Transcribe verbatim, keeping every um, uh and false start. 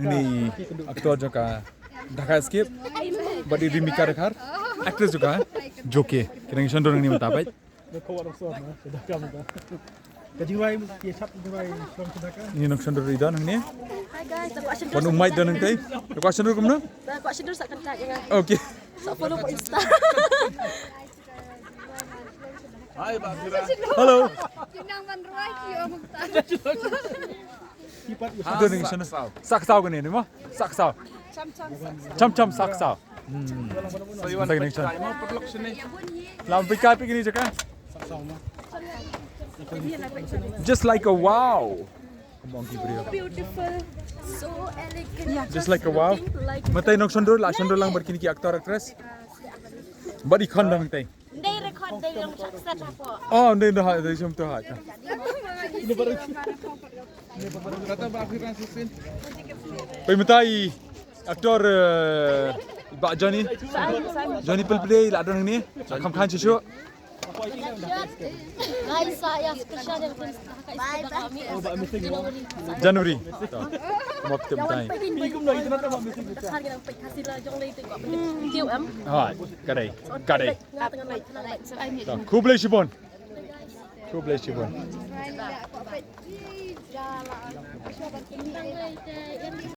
Ni actor jong ka Dhaka Escape. Bad i Rimika Dkhar. Actress jong ka Joke. Ki dang shon dur ngi mynta bad. Ka jingrwai, ki shap jingrwai, shlong sdaka. Ni nang shon dur i don ngi. Hi guys, da kwah shon dur. Wan u mai don ngi. Da kwah shon dur kumno? Da kwah shon dur sa kynta ïa nga. Okay. Sa follow pa Insta. Hello. Ki nang ban rwai ki ong ta. Don ngi shon. Sa ksaw kane ni mo? Sa ksaw. Cham cham sa ksaw. Hmm. Sa ksaw. Lam pika pika ni jaka. Just like a wow. Come on, Gabriel. Beautiful, so elegant. Just like a wow. Mynta i nang shon dur, la shon dur lang bad kine ki actor actress. Bad i khon dang mynta. Dei record, dei long success hapo. Oh, dei dah, dei shom tu hai. Pei mynta i actor, eh, i Bah Johnny. Johnny Pelpele la don ni. Kham khan shishu. Guys, saya special yang pun January. Mo kit mynta. Hai, ka dei. Ka dei. Khublei shibun. Khublei shibun.